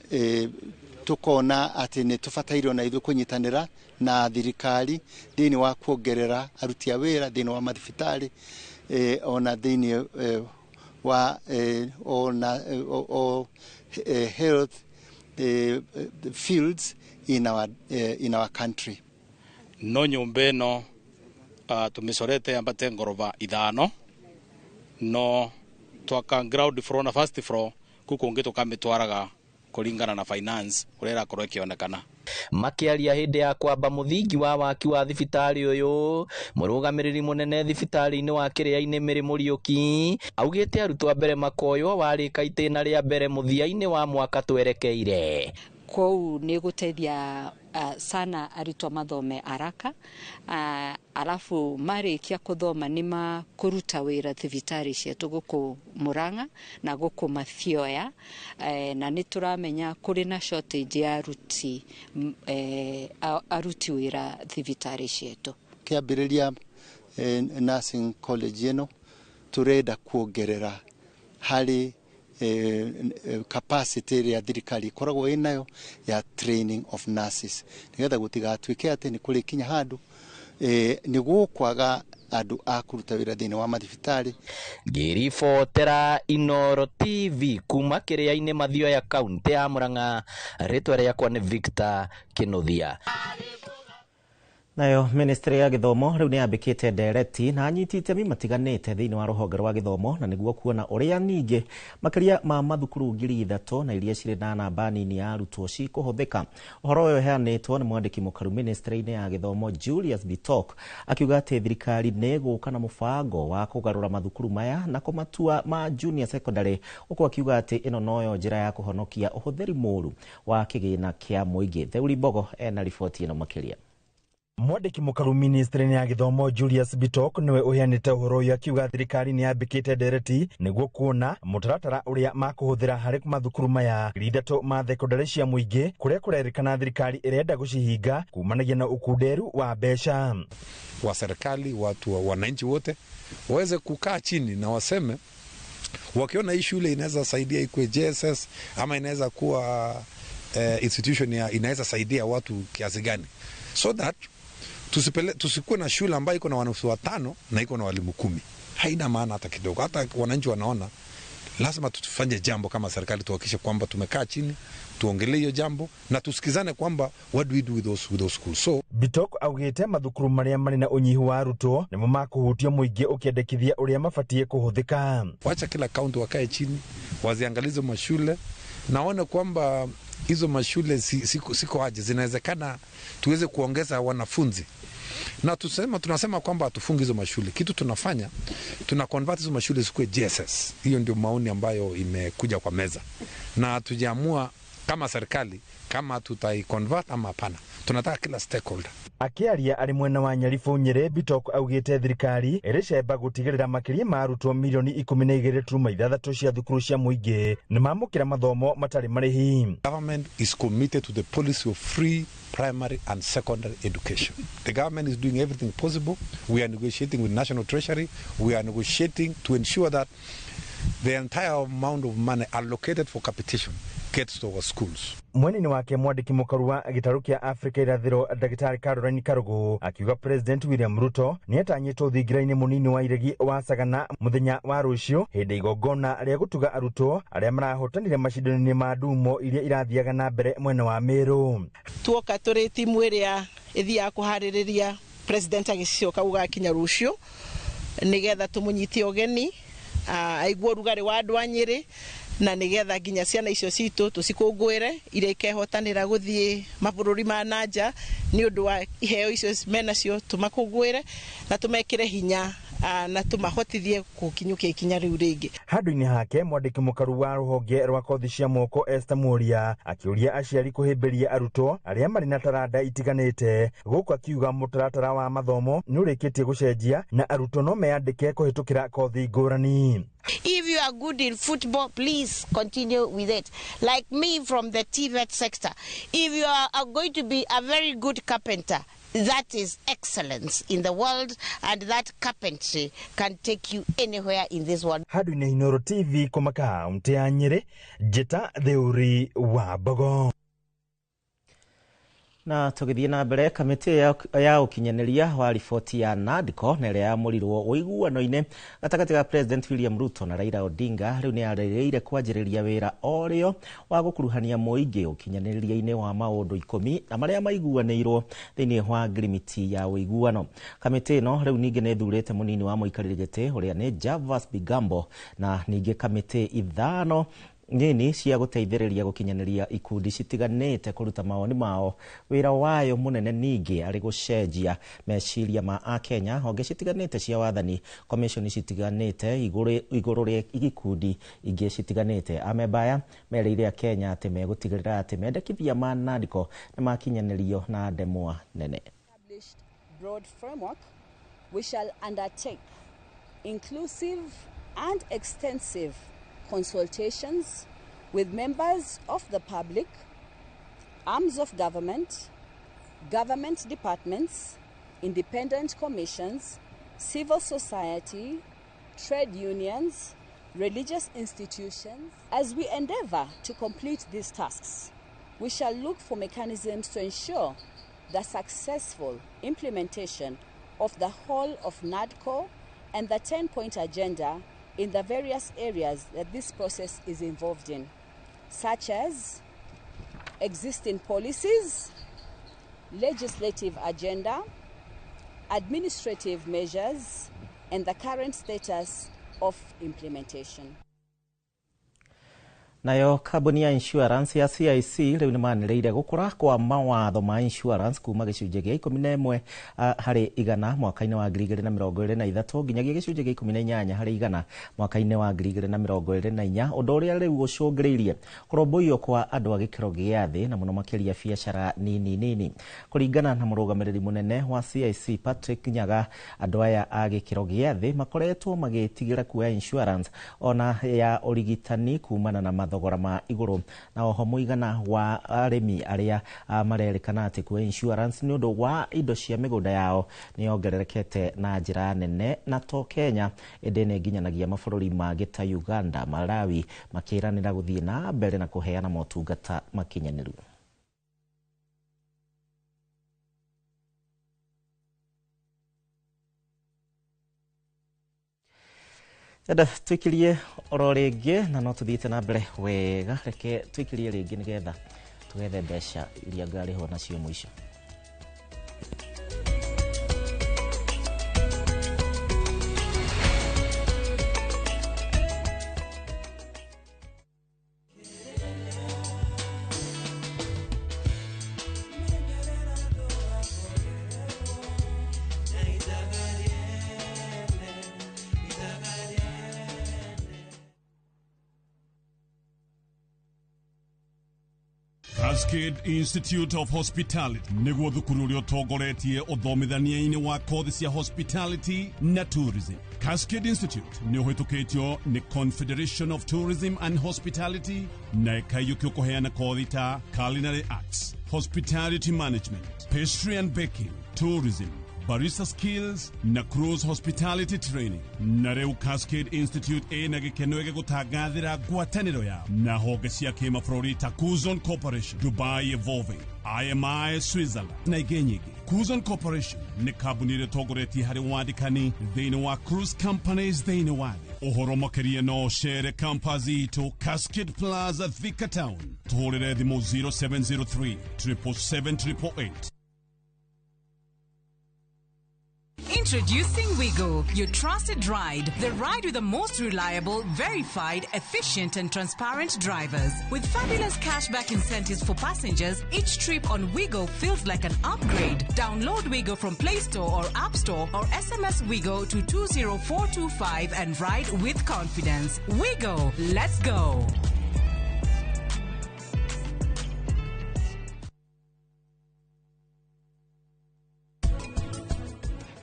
tukona atĩ nĩ tũbataire ona ithuĩ kũnyitanĩra na thirikari thĩinĩ wa kuongerera aruti a wĩra thĩinĩ wa mathibitarĩ, ona thĩinĩ wa ona health fields in our country. No nyũmba ĩno tũmĩcorete yambate ngoroba 5, no twaka ground floor na first floor, kũu kũngĩ tũkamĩtwaraga kũringana na finance ũrĩa ĩrakorwo ĩkĩonekana. Makĩaria hĩndĩ ya kwamba mũthingi wa waki wa thibitarĩ ũyũ, mũrũgamĩrĩri mũnene thibitarĩ-inĩ wa Kĩrĩa-inĩ Mary Mũriũki augĩte arutwo a mbere makoywo warĩka itĩna rĩa mbere mũthia-inĩ wa mwaka twerekeire. Kũu nĩ gũteithia sana arutwo mathome haraka, alafu marĩkia kũthoma nĩ makũruta wĩra thibitarĩ cietũ gũkũ Murang'a na gũkũ Mathioya, na nĩ tũramenya kũrĩ na shortage ya aruti wĩra thibitarĩ cietũ. Kĩambĩrĩria nursing college ĩno tũrenda kuongerera harĩ capacity ĩrĩa thirikari ĩkoragwo ĩnayo ya training of nurses, nĩgetha gũtigatuĩke atĩ nĩ kũrĩkinya handũ nĩ gũkwaga andũ a kũruta wĩra thĩinĩ wa mathibitarĩ. Ngĩribotera Inooro TV kuma Kĩrĩa-inĩ Mathioya, kaunti ya Murang'a, rĩtwa rĩakwa nĩ Victor Kĩnuthia. Nayo ministry ya gĩthomo rĩu nĩ yambĩkĩte ndereti na anyiti itemi matiganĩte thĩinĩ wa rũhonge rwa gĩthomo na nĩguo kuona ũrĩa ningĩ makĩria ma mathukuru 3,000 na iria cirĩ na namba nini ya arutwo cikũhũthĩka. Ũhoro ũyũ ũheanĩtwo nĩ mwandĩki mũkaru ministry-inĩ ya gĩthomo Julius Bitok akiuga atĩ thirikari nĩ ĩgũka na mũbango wa kũgarũra mathukuru maya na kũmatua ma junior secondary, ũkũ akiuga atĩ ĩno noyo njĩra ya kũhonokia ũhũthĩri mũru wa kĩgĩna kĩa mũingĩ. Theuri Mbogo ena riboti ĩno makĩria. Mwandĩki mũkaru ministry ya gĩthomo Julius Bitok nĩwe ũheanĩte ũhoro ũyũ akiuga thirikari nĩ yambĩkĩte ndereti nĩguo kuona mũtaratara ũrĩa makũhũthĩra harĩ mathukuru maya 3,000 ma thekondarĩ cia mũingĩ kũrĩa kũrerĩkana thirikari ĩrenda gũcihinga kumanagia na ũkunderu wa mbeca. Wa serikali, watu wa wananchi wote waweze kukaa chini na waseme wakiona hii shule inaweza saidia ikuwe JSS ama inaweza kuwa institution ya inaweza saidia watu kiasi gani, so that tusikuwe na shule ambayo iko na wanafunzi 5 na iko na walimu 10. Haina maana hata kidogo. Hata wananchi wanaona lazima tufanye jambo kama serikali, tuhakikishe kwamba tumekaa chini tuongelee hiyo jambo na tusikizane kwamba what do we do with those schools. So Bitok augite mathukuru maria mari na unyihu wa arutwo nimo makuhutia muingi ukiendekithia uria mabatie kuhuthika. Wacha kila kaunti wakae chini waziangalize mashule naone kwamba hizo mashule siko aje, zinawezekana tuweze kuongeza wanafunzi. Na tunasema kwamba hatufungi hizo mashule. Kitu tunafanya, tuna convert hizo mashule zikuwe JSS. Hiyo ndio maoni ambayo imekuja kwa meza. Na hatujaamua kama serikali kama tutai convert ama hapana. Tunataka kila stakeholder. Akiaria ari mwena wa Nyaribo Nyeri, Bitok augite thirikari ĩrĩcemba gũtigĩrĩra makĩria ma arutwo milioni 12.6 cia thukuru cia mũingĩ nĩmamũkĩra mathomo matarĩ marĩhi. Government is committed to the policy of free primary and secondary education. The government is doing everything possible. We are negotiating with National Treasury. We are negotiating to ensure that the entire amount of money allocated for capitation gets to our schools. Mwenini wake mwandĩki mũkaru wa gĩtarũ kĩa Afrika irathĩro Ndagĩtarĩ Caroline Karugu akiuga President William Ruto nĩatanyĩtwo thingira-inĩ mũnini wa iregi wa Sagana mũthenya wa rũciũ hĩndĩ igongona rĩa gũtuga arutwo arĩa marahotanire macindano-inĩ ma ndumo iria irathiaga na mbere mwena wa Meru. Tuoka tũrĩ timu ĩrĩa ĩthiaga kũharĩrĩria President agĩcoka gũgakinya rũciũ nĩgetha tũmũnyitie ũgeni aigua ũrugarĩ wa andũ a Nyĩrĩ na nigetha nginya ciana icio citũ tũcikũngũĩre iria ikehotanĩra gũthiĩ mabũrũri ma nanja nĩ ũndũ wa iheo icio menacio, tũmakũngũĩre na tũmekĩre hinya na tũmahotithie gũkinyũkia ikinya rĩu rĩngĩ. Handũ-inĩ hake mwandĩki mũkaru wa rũhonge rwa kothi cia moko Esther Muria akĩũria aciari kũhĩmbĩria arutwo arĩa marĩ na taranda itiganĩte gũkũ akiuga mũtaratara wa mathomo nĩ ũrĩkĩtie gũcenjia na arutwo no meyandĩke kũhĩtũkĩra kothi ngũrani. If you are good in football, please continue with it. Like me from the TVET sector, if you are going to be a very good carpenter, that is excellence in the world, and that carpentry can take you anywhere in this world. Handũ-inĩ Inooro TV kuma kaunti ya Nyĩrĩ, Njĩta Theuri wa Mbogo. Na tũgĩthiĩ na mbere, kamĩtĩ ya ũkinyanĩria wa riboti ya NADCO na ĩrĩa yamũrirwo ũiguano-inĩ gatagatĩ ga President William Ruto na Raila Odinga rĩu nĩ yarĩrĩire kwanjĩrĩria wĩra o rĩo wa gũkuruhania mũingĩ ũkinyanĩria-inĩ wa maũndũ 10 na marĩa maiguanĩirwo thĩinĩ wa ngirimiti ya ũiguano. Kamĩtĩ ĩno rĩu ningĩ nĩ ĩthurĩte mũnini wa mũikarĩri gĩtĩ ũrĩa nĩ Javas Bigambo na ningĩ kamĩtĩ 5 nini cia gũteithĩrĩria gũkinyanĩria ikundi citiganĩte kũruta mawoni mao. Wĩra wayo mũnene ningĩ arĩ gũcenjia meciria ma akenya, honge citiganĩte cia wathani, commission citiganĩte igũrũ rĩa ikundi ingĩ citiganĩte. Amemba aya merĩire akenya atĩ megũtigĩrĩra atĩ mendekithia ma NADCO nĩ makinyanĩrio na ndemwa nene. Broad framework, we shall undertake inclusive and extensive consultations with members of the public, arms of government, government departments, independent commissions, civil society, trade unions, religious institutions. As we endeavor to complete these tasks, we shall look for mechanisms to ensure the successful implementation of the whole of NADCO and the 10-point agenda in the various areas that this process is involved in, such as existing policies, legislative agenda, administrative measures, and the current status of implementation. Nayo kambuni ya insurance ya CIC rĩu nĩ manĩrĩire gũkũra kwa mawatho ma insurance kuma gĩcunjĩ gĩa 11 harĩ igana mwaka-inĩ wa 2023 nginyagia gĩcunjĩ gĩa 18 harĩ igana mwaka-inĩ wa 2024, ũndũ ũrĩa rĩu ũcũngĩrĩirie kũrũmbũiyo kwa andũ a gĩkĩro gĩa thĩ na mũno makĩria biacara nini nini. Kũringana na mũrũgamĩrĩri mũnene wa CIC Patrick Nyaga, andũ aya a gĩkĩro gĩa thĩ makoretwo magĩtigĩra kuoya insurance ona ya ũrigitani kumana na mathogora ma igũrũ, na oho mũigana wa arĩmi arĩa marerĩkana atĩ kuoya insurance nĩ ũndũ wa indo cia mĩgũnda yao nĩ yongererekete na njĩra nene, na to Kenya ĩndĩ nĩ nginyanagia mabũrũri mangĩ ta Uganda, Malawi makĩranĩra gũthiĩ na mbere na kũheana motungata makinyanĩru. Enda tuikirie oro rĩngĩ na no tuthiĩte na mbere wega, reke tuikirie rĩngĩ nĩgetha tũgethe mbeca iria ngarĩhwo nacio mũico. Cascade Institute of Hospitality niguo thukuru uria utongoretie uthomithania-ini wa kothi cia hospitality na tourism. Cascade Institute ni uhitukitio ni Confederation of Tourism and Hospitality na ikaiyukio kuheana kothi ta culinary arts, hospitality management, pastry and baking, tourism, barista skills na cruise hospitality training. Na rĩu Cascade Institute ĩna gĩkeno gĩgũtangathĩra ngwatanĩro yao na honge cia kĩmabũrũri ta Kuzon Corporation, Dubai Evolving, IMI Switzerland na ingĩ nyingĩ. Kuzon Corporation nĩ kambuni ĩrĩa ĩtongoretie harĩ wandĩkani thĩinĩ wa cruise companies thĩinĩ wa thĩ. Ũhoro makĩria no ũcere campus itũ Cascade Plaza, Thika Town. Tũhũrĩre thimũ 0703 777 888. Introducing Wigo, your trusted ride. The ride with the most reliable, verified, efficient and transparent drivers. With fabulous cashback incentives for passengers, each trip on Wigo feels like an upgrade. Download Wigo from Play Store or App Store or SMS Wigo to 20425 and ride with confidence. Wigo, let's go.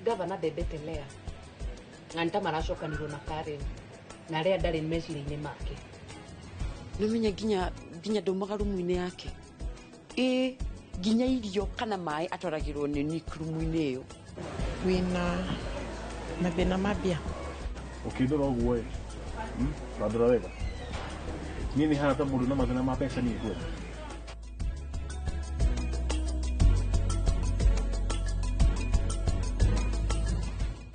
Gavana ndendete Lea na nĩ ta maracokanirwo na Karen na Lea ndarĩ meciria-inĩ make. Nĩmenya nginya ndaumaga rumu-inĩ yake, ĩ nginya irio kana maĩ atwaragĩrwo nĩ Nick rumu-inĩ ĩyo. Wĩna mathĩna ma mbia? Ũkĩndora ũguo ĩ, ũrandora wega, niĩ nĩ hana ta mũndũ na mathĩna ma mbeca niĩ kweli?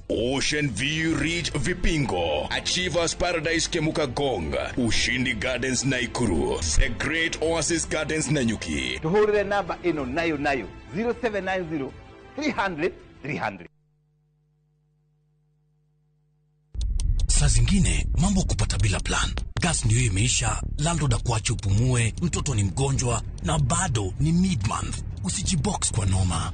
Ocean View Ridge Vipingo, Achievers Paradise Kemuka Gong, Ushindi Gardens Naikuru, The Great Oasis Gardens Nanyuki. Tuhurire namba ino nayo nayo 0790 300 300. Saa zingine mambo kupata bila plan. Gas ndio imeisha, landlord akuache upumue, mtoto ni mgonjwa na bado ni mid-month. Usijibox kwa noma.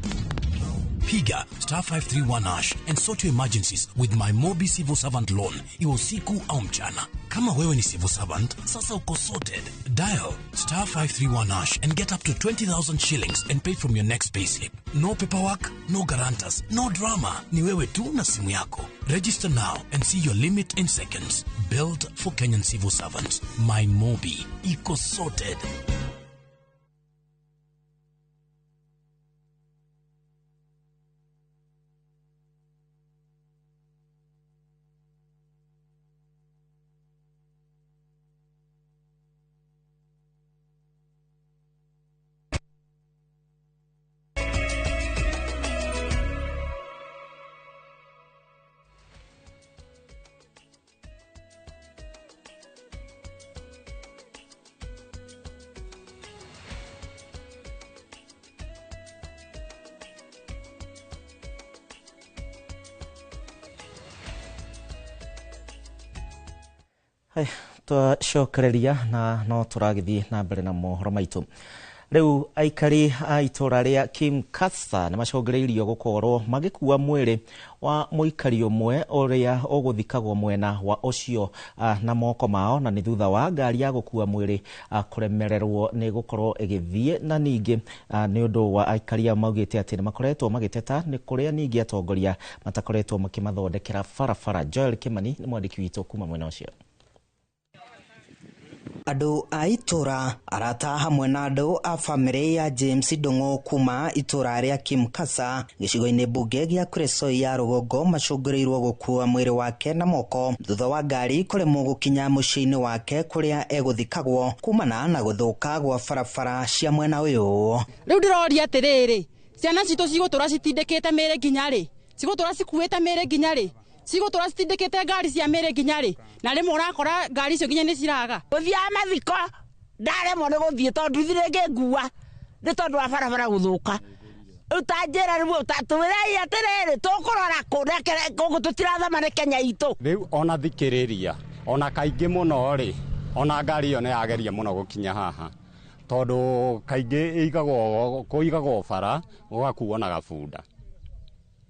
Piga star 531 hash and sort your emergencies with my Mobi Civil Servant Loan, iwe usiku au mchana. Kama wewe ni civil servant, sasa uko sorted. Dial star 531 hash and get up to 20,000 shillings and pay from your next payslip. No paperwork, no guarantors, no drama. Ni wewe tu na simu yako. Register now and see your limit in seconds. Built for Kenyan civil servants. My Mobi. Iko sorted. Haya, twacokereria na no tũragĩthiĩ na mbere na mohoro maitũ. Rĩu aikari a itũra rĩa Kimkasa nĩ macũngĩrĩirio gũkorwo magĩkua mwĩrĩ wa mũikari ũmwe ũrĩa ũgũthikagwo mwena wa ũcio na moko mao, na nĩ thutha wa ngari ya gũkua mwĩrĩ kũremererwo nĩ gũkorwo ĩgĩthiĩ. Na ningĩ nĩ ũndũ wa aikari aya maugĩte atĩ nĩ makoretwo magĩteta nĩ kũrĩa ningĩ atongoria matakoretwo makĩmathondekera barabara. Joel Kimani nĩ mwandĩki witũ kuma mwena ũcio. Andũ a itũra, arata hamwe na andũ a bamĩrĩ ya James Ndung'u kuma itũra rĩa Kimkasa gĩcigo-inĩ mbunge gĩa Kuresoi ya rũgongo macũngĩrĩirwo gũkua mwĩrĩ wake na moko thutha wa ngari kũremwo gũkinya mũciĩ-inĩ wake kũrĩa egũthikagwo kumana na gũthũka gwa barabara cia mwena ũyũ. Rĩu ndĩroria atĩrĩrĩ, ciana citũ cigũtũra citindĩkĩte mĩĩrĩ nginya rĩ? Cigũtũra cikuĩte mĩĩrĩ nginya rĩ? Cigũtũra citindĩkĩte ngari cia mĩĩrĩ nginya rĩ? Na rĩmwe ũrakora ngari icio nginya nĩ ciraga. Gũthiaga mathiko ndaremwo nĩ gũthiĩ tondũ nduthi rĩngĩ ngua nĩ tondũ wa barabara gũthũka. Rĩu ta njĩra rĩu tũĩrei atĩrĩrĩ, tũkũrora kũ gũkũ tũtirathama nĩ Kenya itũ. Rĩu ona thikĩrĩria ona kaingĩ mũno rĩ, ona ngari ĩyo nĩ yageria mũno gũkinya haha tondũ kaingĩ ĩigagwo kũigagwo bara gũgakuo na gabunda.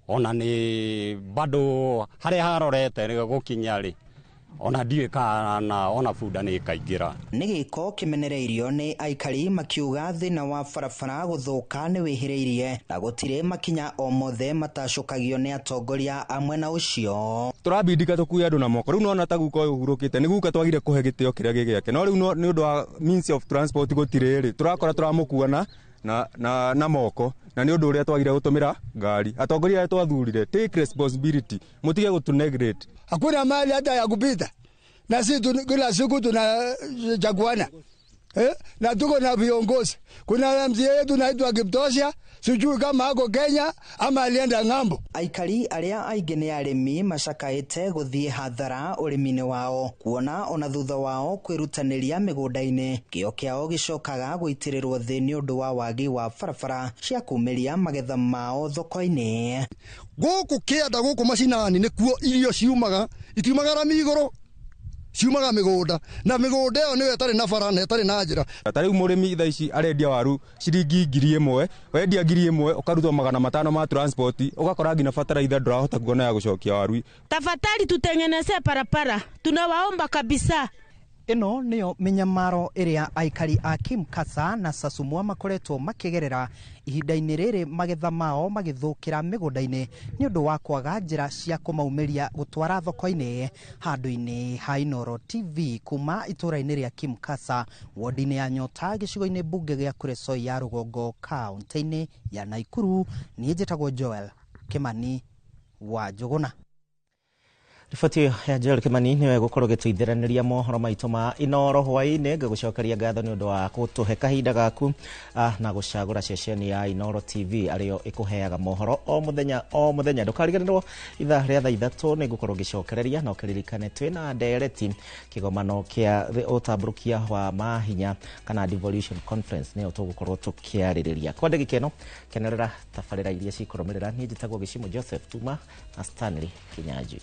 Ona nĩ bado harĩa harorete gũkinya rĩ, ona ndiũĩ kana ona bunda nĩ ĩkaingĩra. Nĩ gĩko kĩmenereirio nĩ aikari makiuga thĩna wa barabara gũthũka nĩ wĩhĩrĩirie na gũtirĩ makinya o mothe matacũkagio nĩ atongoria a mwena ũcio. Tũrabindika tũkue andũ na moko. Rĩu nona ta guka ũyũ ũhurũkĩte nĩ guka twagire kũhe gĩtĩo kĩrĩa gĩ gĩake, no rĩu nĩ ũndũ wa means of transport gũtirĩ rĩ, tũrakora tũramũkua na moko, na nĩ ũndũ ũrĩa twagire gũtũmĩra ngari. Atongoria arĩa twathurire, take responsibility, mũtige gũtũ neglect. Hakuna mahali hata ya kupita, na sisi kila siku tunachaguana na tuko na viongozi. Kuna MCA yetu naitwa Kiptosha, sijui kama ako Kenya ama alienda ng'ambo. Aikari arĩa aingĩ nĩ arĩmi macakaĩte gũthiĩ hathara ũrĩmi-inĩ wao kuona ona thutha wao kwĩrutanĩria mĩgũnda-inĩ kĩo kĩao gĩcokaga gũitĩrĩrwo thĩ nĩ ũndũ wa wagi wa barabara cia kumĩria magetha mao thoko-inĩ. Gũkũ kĩanda gũkũ macinani nĩkuo irio ciumaga, itiumaga rami igũrũ, ciumaga mĩgũnda, na mĩgũnda ĩyo nĩyo ĩtarĩ na bara na ĩtarĩ na njĩra. Ta rĩu mũrĩmi thaa ici arendia waru ciringi 1000, wendia 1000 ũkarutwo 500 ma transport, ũgakora nginya bataraitha ndũrahota kuona ya gũcokia waru. Tafadhali tutengeneze barabara, tunawaomba kabisa. Ĩno nĩyo mĩnyamaro ĩrĩa aikari a Kimkasa na Sasumua makoretwo makĩgerera ihinda-inĩ rĩrĩ magetha mao magĩthũkĩra mĩgũnda-inĩ nĩ ũndũ wa kwaga njĩra cia kũmaumĩria gũtwara thoko-inĩ. Handũ-inĩ ha Inooro TV kuma itũra-inĩ rĩa Kimkasa, wodi-inĩ ya Nyota, gĩcigo-inĩ mbunge gĩa Kuresoi ya rũgongo, kaũntĩ-inĩ ya Naikuru, niĩ njĩtagwo Joel Kimani wa Njũgũna. Riboti ya Joel Kimani nĩwe gũkorwo gĩtũithĩranĩria mohoro maitũ ma Inooro hwaĩ-inĩ. Ngagũcokeria ngatho nĩ ũndũ wa gũtũhe kahinda gaku na gũcagũra ceceni ya Inooro TV arĩyo ĩkũheaga mohoro o mũthenya o mũthenya. Ndũkariganĩrwo ithaa rĩa thaa 3 nĩ ngũkorwo ngĩcokereria, na ũkĩririkane twĩna ndereti kĩgomano kĩa ũtambũrũkia wa mahinya kana devolution conference nĩyo tũgũkorwo tũkĩarĩrĩria. Kwa ndagĩka ĩno kenerera tabarĩra iria cikũrũmĩrĩra. Niĩ njĩtagwo Gĩcimo Joseph Tuma na Stanley Kinyanjui.